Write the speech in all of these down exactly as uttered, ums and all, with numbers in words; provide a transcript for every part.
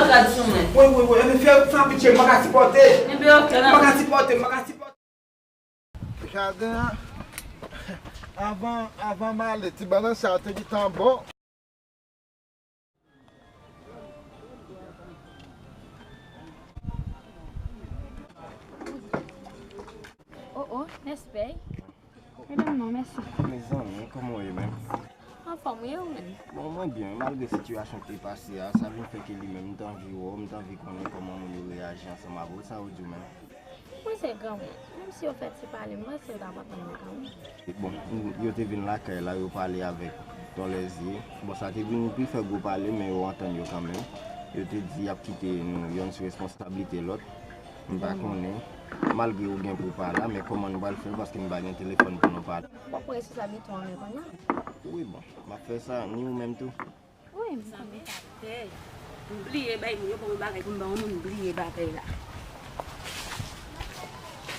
Gad sou mwen. Wi, wi, wi. Enben, fè sa pitye, m pa ka sipòte. Enben, oke, m pa ka sipòte, m pa ka sipòte. Jaden an, avan, avan m ale, ti bannann sa yo te gentan bon. Oh, oh, respè. Medam non, mèsi. Mezanmi, kòman w ye menm? Anfòm, wi, ou menm? Bon, mwen byen, malgre sitiyasyon ki te pase a, sa vin fè ke li menm, m t anvi wè w, m t anvi konnen kòman moun yo reyaji ansanm avè w, sa yo di w menm? Mwen se granmoun. Menm si yo fè ti pale, m panse yo t ap antann mwen kanmenm. Bon, yo te vin lakay la, yo pale avèk Tòlèzye. Bon, sa te vin pi fè gwo pale, men yo antann yo kanmenm. Yo te di y ap kite nou yonn sou responsablite lòt. M pa konnen. Malgre ou gen pou w pa la, men kòman nou pral fè l, paske m pa gen telefòn pou nou pale? Bon, pou responsablite w anmè kounye a. Wi, bon, m ap fè sa, ni ou menm tou. Wi, m... Zanmi, sa tèy. M bliye bay moun yo ban mwen bagay pou m ba yon moun, m bliye bagay la.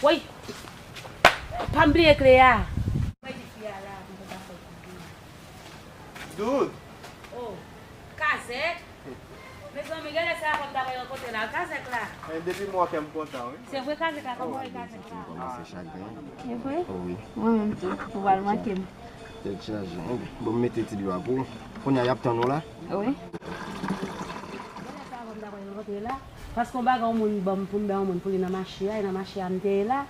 Woy! Pa m bliye kle a. Mwen di fi a la, m poko fè koukou. Doud! Oh, Kazèk! Mezanmi, genlè se avè w m ta pral rankontre la, Kazèk la. Men depi m wè w kè m kontan, wi. Se vre, Kazèk la, kòman w ye, Kazèk la? Kòmanse chagren. E vre? Oh, wi. Mwen menm tou, ou pral manke m. Tèt chaje. Enben, bon, m mete ti dlo a pou ou. Kounye a, y ap tann ou la? Wi. Genlè se avè w m ta pral rankontre la. Paske yon bagay yon moun ban m pou m bay yon moun pou li nan mache a, e nan mache a m te ye la.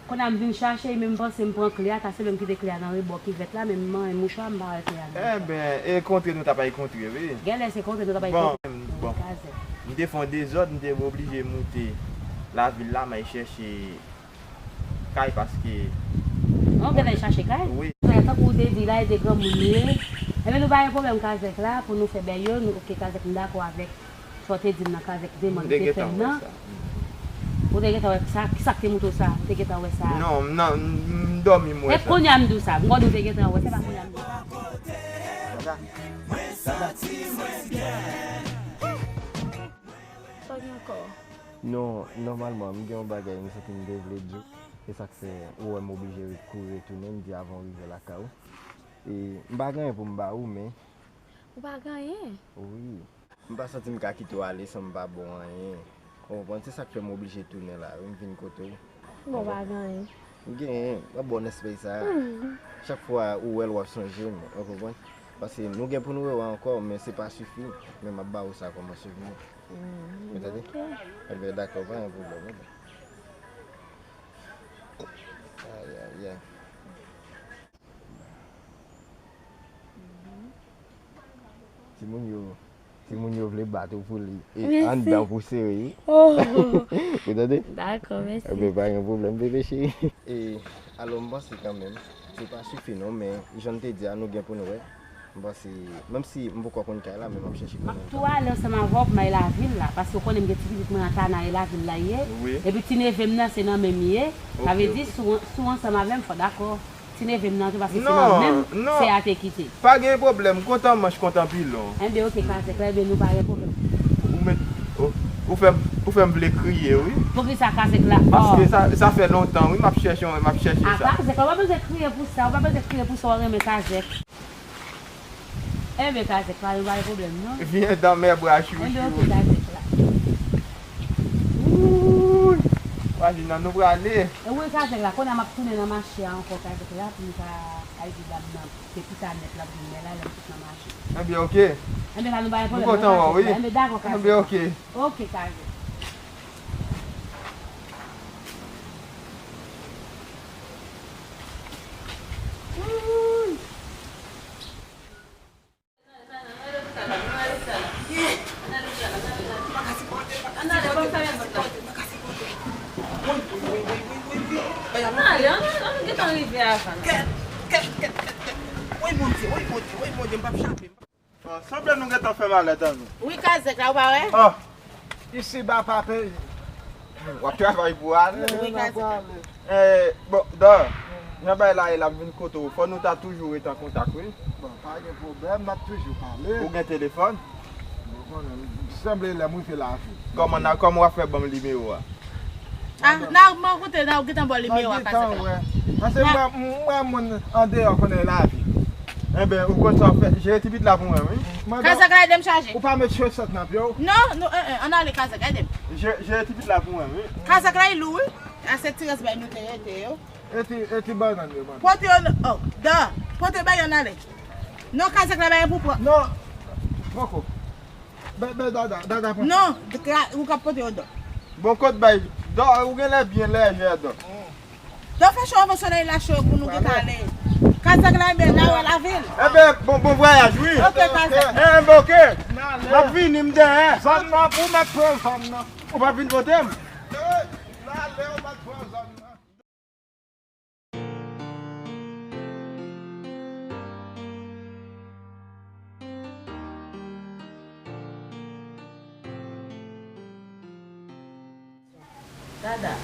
Kounye a m vin chache, men m panse m pran kle a, ta se lè m kite kle a nan rebò kivèt la, men m manyen mouchwa, m pa wè kle a nan rebò. Enben, e kontre nou t ap al kontre, wi. Genlè se kontre nou t ap al kontre. Bon, bon. Kazèk. M te fè yon dezòd, m te oblije moute lavil la, m al chèche kay paske... Oh, genlè chache kay? Wi. Frè, tankou w te di la, e de granmoun li ye. Enben, nou pa gen pwoblèm, Kazèk la, pou nou fè bèy yo, nou, oke, Kazèk, m dakò avèk sa w te di m nan, Kazèk, demann ou te fè m nan. Ou te gentan wè sa? Kisa k te montre w sa? Ou te gentan wè sa? Non, non, m, m dòmi, m wè sa. E kounye a m di w sa. M konnen ou te gentan wè, se pa kounye a m di w sa. Sa w gen ankò? Non, nòmalman, m gen yon bagay m santi m te vle di w. E sa k fè ou wè m oblije kouri retounen, m di avan w rive lakay ou. E m pa gen anyen pou m ba ou, men... Ou pa gen anyen? Wi. M pa santi m ka kite w ale san m pa ba w anyen. Ou konprann? Se sa k fè m oblije tounen la, wi, m vin kote w. Bon, pa gen anyen. M genyen, m ap ba w nèspèy sa a. Chak fwa ou wè l, w ap sonje m, ou konprann? Paske nou gen pou nou rewè ankò, men se pa sifi, men m ap ba w sa kòman souvni. Ou tande? Enben, dakò, pa gen pwoblèm, enben. Ayayay. Timoun yo, timoun yo vle bat ou pou li. E anndan pou sere, wi. Ou tande? Dakò, mèsi. Enben, pa gen pwoblèm, bebe cheri. E, alò, m panse kanmenm, se pa sifi non, men jan n te di a, nou gen pou nou wè. M panse, menm si m poko konn kay la, men m ap chèche konnen. M ap tou ale ansanm avè w pou m al lavil la, paske w konnen m gen ti pitit mwen an Tana, e lavil la ye. Epi ti neve m nan, se nan men m ye. Sa vle di, si w, si w ansanm avè m, fò w dakò. Ti neve m nan tou, paske se nan men m sè a te kite. Pa gen pwoblèm, kontan manch, kontan pilon. Enben, oke, Kazèk la, enben, nou pa gen pwoblèm. Ou met, ou, ou fè m, ou fè m vle kriye, wi. Poukisa Kazèk la? Paske sa, sa fè lontan, wi, m ap chèche, m ap chèche sa. A, Kazèk la, ou pa bezwen kriye pou sa, ou pa bezwen kriye pou sa, ou renmen Kazèk. Enben, Kazèk la, nou pa gen pwoblèm, non. Vyen dan mè bra chouchou. Enben, oke, Kazèk la. Wouy! Wajina, nou prale. E wi, Kazèk la, kounye a m ap tounen nan mache a ankò, Kazèk la, pou m ka al di dam nan, se pita nèt l ap vin mè la, lè m sot nan mache. Enben, oke. Enben, la, nou pa gen pwoblèm, non, Kazèk la. Enben, dakò, Kazèk la. Enben, oke. Oke, Kazèk. Wouy! Ann ale, ann, ann, ann gentan rive avan. Kèt, kèt, kèt, kèt, kèt. Woy Bondye, woy Bondye, woy Bondye, m p ap chape. Ah, sanble nou gentan fè malèt an nou. Wi, Kazèk la, ou pa wè? Ah, isiba pa peyi. W ap travay pou ale. Wi, Kazèk la. Eh, bon, Dan, jan bagay la ye, l ap vin kote w. Fò nou ta toujou ret an kontak, wi. Bon, pa gen pwoblèm, n ap toujou pale. Ou gen telefòn? Ou konnen, sanble lè m rive lavi. Kòman n a, kòman w ap fè ban m nimewo a? Ah, n a rankontre, n a gentan ba w nimewo a, Kazèk la. Paske m wè, m wè moun andeyò konnen lavi. Enben, ou konn sa w fè. Jere ti pit la pou mwen, wi. Kazèk la, ede m chaje. Ou pa met chosèt nan pye w? Non, non, en, en, ann ale, kazèk la, ede m. Je-, jere ti pit la pou mwen, wi. Kazèk la, li lou, wi. A se ti rès bay nou te rete yo. E ti, e ti bannann yo, bannann. Pote yo, oh, da, pote bay yo, ann ale. Non, kazèk la, bay pou pran. Non, poko. Bay, bay Dada, Dada pran. Non, ou ka pote yo, da. Bon, kot bay, da, ou genlè byen lèjè, da. Dò fè cho anvan solèy la cho pou nou gentan ale. Kazèk la, enben, la wè lavil. Enben, bon, bon vwayaj, wi. Ok, kazèk. Enben, ok. M ap vini, m dèyè. Zòn nan, pou mèt pran zòn nan. Ou p ap vin kote m? N ale, ou mèt pran zòn nan. Dada,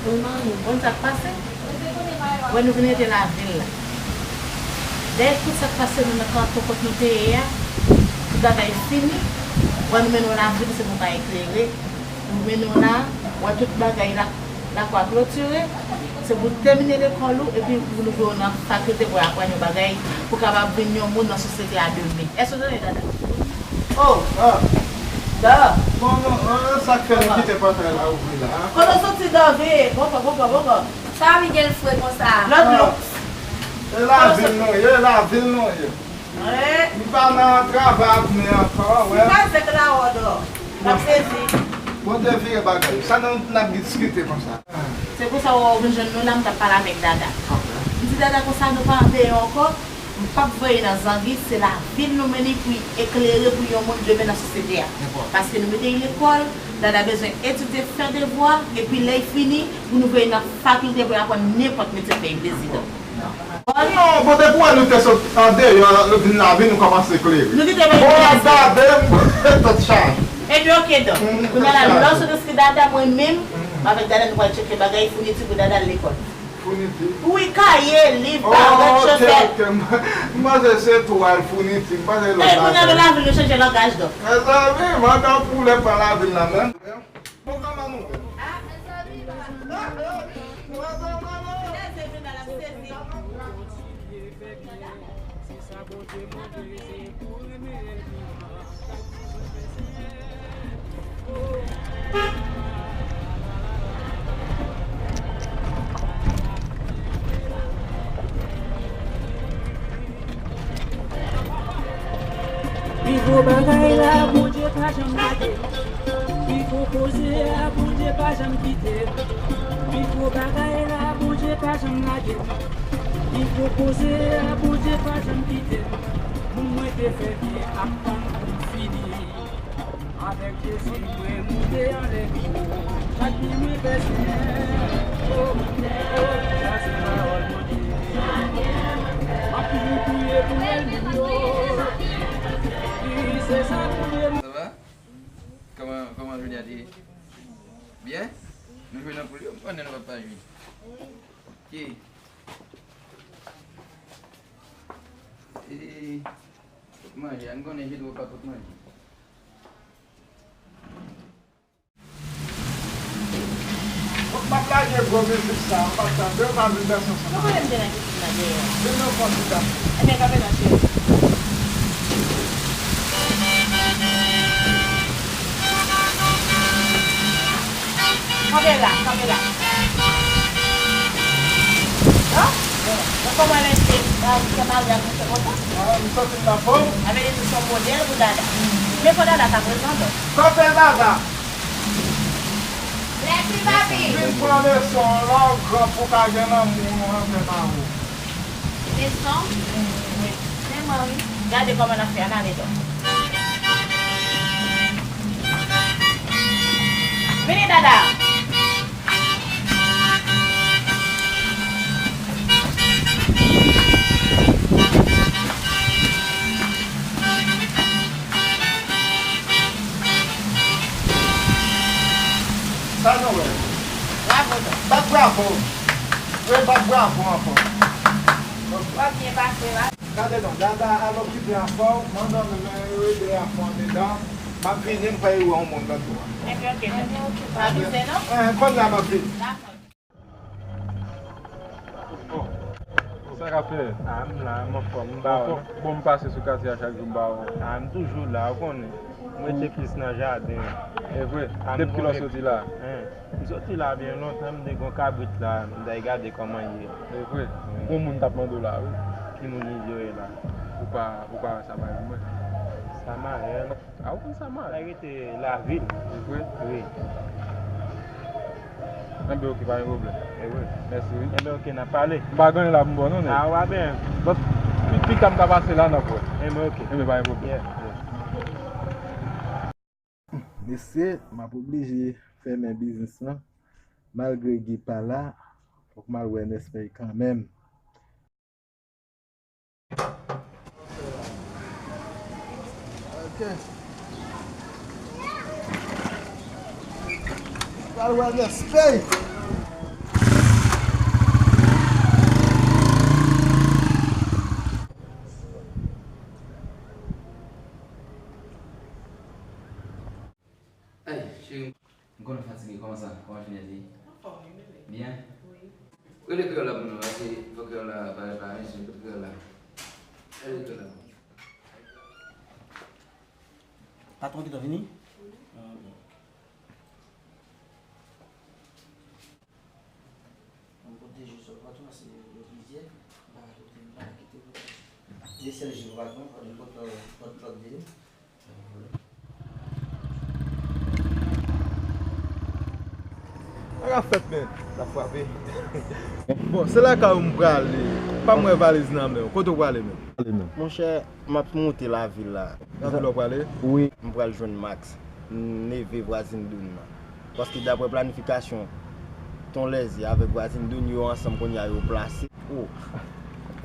pou manmi, ou konn sa k pase? Wè nou vin rete lavil la. Dèyè tout sa k pase nou nan kanton kot nou te ye a, tout bagay fini. Wè nou mennen w lavil, se pou w ka eklere. Nou mennen w la, wè tout bagay la, lakwa klotire. Se pou w tèmine lekòl ou, epi pou nou voye w nan fakilte pou w aprann yon bagay, pou w kapab vin yon moun nan sosyete a demen. Èske w tande, Dada? Oh! Ah! Da! Bon, bon, ah, sa k fè nou kite pòtay la ouvri la, a? Kote w soti, Dove? Bonbon, bonbon, bonbon. Sa Miguel fre konsa? Lòt lòks. E lavil nou ye, lavil nou ye. Wi. M pa nan travay ak men ankò, wè. Ti kazèk la, wò, dò. L ap sezi. Bon, devire bagay. Sa nou, n ap diskite konsa. Se pou sa w wè w vin jwenn nou la, m t ap pale avèk Dada. Ok. M di Dada konsa nou pa andeyò ankò. M p ap voye nan zangi, se lavil nou mennen pou eklere pou yon moun demen nan sosyete a. Paske nou mete l lekòl, Dada bezwen etidye, fè devwa, epi lè l fini, pou nou voye nan fakilte pou l aprann nenpòt metye k fè l plezi. Non, bon, depi w wè nou te sot andeyò, nou vin lavil, nou kòmanse eklere. Nou kite bagay. Bon, gade m, tèt chaje. Epi, ok, donk, kounye a la, lè w sot enskri Dada, mwen menm, m avèk Dada, nou pral tcheke bagay, founiti pou Dada al lekòl. Founiti? Wi, kaye, liv, barèt, chosèt. Ok, ok. M panse se twal, founiti. M panse lòt bagay. Kounye a nou lavil, nou chanje langaj, donk. Mezanmi, madan koulè pa lavil la menm. Bon, kòman nou fè? Ah, mezanmi, la. Mezanmi, non. Lè se vin la, l ap sezi. Pi gwo bagay la, Bondye pa janm lage m. Pi gwo koze a, Bondye pa janm kite m. Pi gwo bagay la, Bondye pa janm lage m. Pi gwo koze a, Bondye pa janm kite m. Moun mwen te fè byen ap tann pou m fini. Avèk Jezi, mwen moute anlè pi wo. Chak jou mwen bezwen, oh, oh, sa se pawòl Bondye. M ap toujou priye pou ènmi m yo. Wi, se sa Bondye. Ça va? Kòman, kòman jounen an te ye? Byen? Nou jwe nan poul yo, m konnen nou p ap pa jwe. Ki? E, pot manje, a, m konnen Jedwo pa pot manje. M ap lage gwo mizik sa, m ap tande, m ap viv nan sans. Nou konnen m te nan kichen la dèyè a. Vin nou fè yon ti dans. Ebyen, kanpe la, cheri. Kanpe la, kanpe la. Non? Ou konprann se, ah, se marye a nou fè konsa? Ah, m santi m nan fòm. Sa vle di se yon modèl pou Dada. Men fò Dada ta prezan, donk. Kanpe, Dada. Mèsi, papi. Vin pran leson an, lè w gran pou w ka gen lanmou an anvè mari w. Leson? Wi. Men mwen, wi. Gade kòman n ap fè, ann ale donk. Vini, Dada. Sa nou wè? Bravo, Dada. Bat bravo. Rebat bravo ankò. W ap byen pase la. Gade non, Dada al okipe afè w, manman m ede afè w andedan. M ap vini, m fè yo wè yon moun lòt bò a. Ebyen, ok, Dada. Pa abize, non? Eh, kounye a m ap vini. Dakò. Sa k ap fè? A, m la, m anfòm, m ba w. Bon, m pase sou katye a chak jou, m ba w. A, m toujou la, ou konnen. M rete plis nan jaden an. E vre? Depi kilè w soti la? M soti la byen lontan, m te gen yon kabrit la, m t al gade kòman l ye. E vre? Wi. Gon moun t ap mande w la, wi. Ki moun li di w ye la? Ou pa, ou pa wè Samayen mwen? Samayen? A, ou konn Samayen? Sa rete lavil. E vre? Wi. Enben, oke, pa gen pwoblèm. E vre. Mèsi, wi. Enben, oke, n ap pale. M pa gen anyen la pou m ba w, non, nèg. A, w a byen. Donk, pi, pi ta m ka pase la, n ap wè. Enben, oke. Enben, pa gen pwoblèm. Yeah, yeah. Mesye, m ap oblije fèmen biznis lan. Malgre Guy pa la, fòk m al wè Nèspèy kanmenm. Ok. M al wè Nèspèy. Ay, cheri, m konnen w fatige, kòman sa? Kòman jounen an te ye? Anfòm, wi, bebe. Byen? Wi. Rele kreyòl la pou nou, paske fò kreyòl la pale pa mesye, kote kreyòl la? Rele kreyòl la pou nou. Patwon gentan vini? Wi. Ah, bon. Mwen pote jus sòl patwon, se yo plizyè. Mwen pa ka kite, mwen pa ka kite. De sèl jus patwon, patwon pot, pot, pot de. Sa k ap fèt, men? L ap frape. Bon, se lakay ou m prale. Pa m wè valiz nan men w. Kote w prale, men? Monchè, m ap monte lavil la. Lavil w ap prale? Wi. M pral jwenn Max, neve vwazin Doun nan. Paske daprè planifikasyon Ton Lèzye avèk vwazin Doun, yo ansanm kounye a, yo plase. Oh.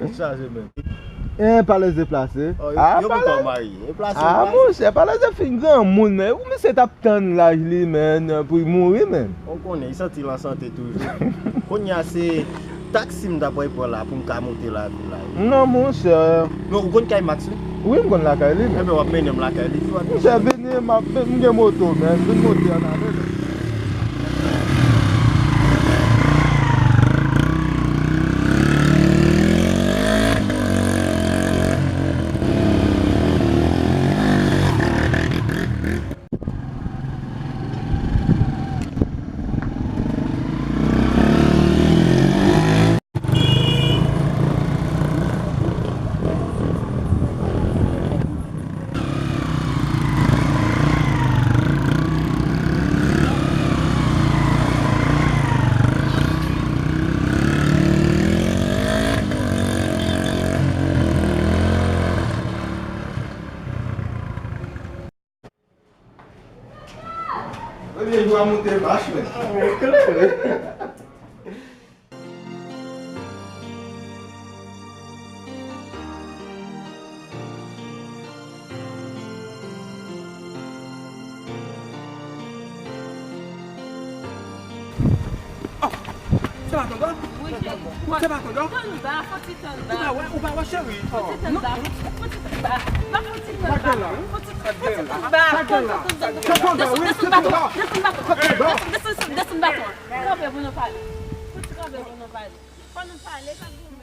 Tèt chaje, men. E, pa Lèzye plase? Oh, yo, ah, yo poko marye. Yo plase, yo plase. Ah, monchè, pa Lèzye fin granmoun, men. Ou misye t ap tann laj li, men, pou l mouri, men. Ou konnen, li santi l an sante toujou. Kounye a, se taksi m ta pral pran la pou m ka monte lavil la. Non, monchè. Non, ou konn kay Max, wi? Wi, m konn lakay li, men. Enben, w ap mennen m lakay li tou. Monchè, vini, m ap, m gen moto, men. Vin monte ann ale, men. Premye jou a moute vach, men. Oh, se pa tonton? Wi, cheri. Se pa tonton? Tann ba, fò ti tann ba. Ou pa wè, ou pa wè, cheri? Fò ti tann ba, fò ti tann ba. Ba, fò ti tann ba. Fò ti tann ba. Fò ti tann ba. Desann, desann baton. Desann, desann baton. Desann, desann baton. Kanpe pou nou pale. Fò ti kanpe pou nou pale. Fò nou pale, sa goumen.